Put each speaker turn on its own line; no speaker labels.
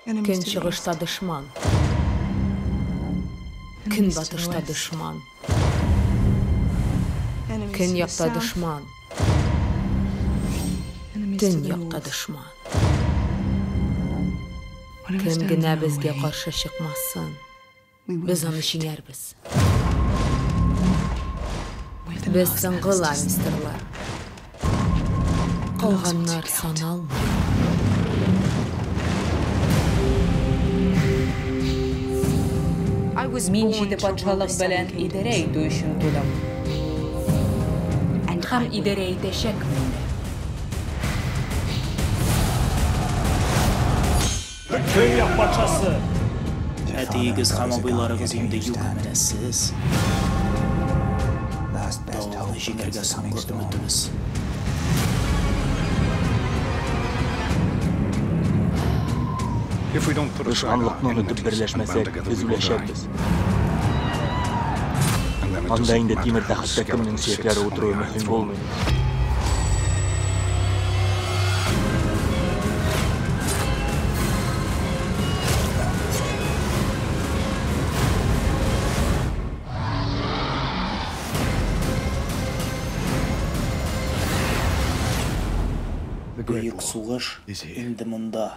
Көнчыгышта дошман. Көнбатышта дошман. Көньякта дошман. Төньякта дошман. Кем генә безгә каршы чыкмасын, без аны җиңәрбез. Без соңгы Ланнистерлар. Калганнар саналмый.
Мин җиде патшалык белән идарә итү өчен тудым. Һәм идарә итәчәкмен дә.
Көньяк патшасы!
Әтиегез һәм абыйларыгыз инде юк, менә сез давылны җиңәргә соңгы өметебез.
Дошманлыкны онытып берләшмәсәк, без үләчәкбез. Анда инде тимер тәхеттә кемнең сөякләре утыруы мөһим булмый.
Бөек сугыш инде монда.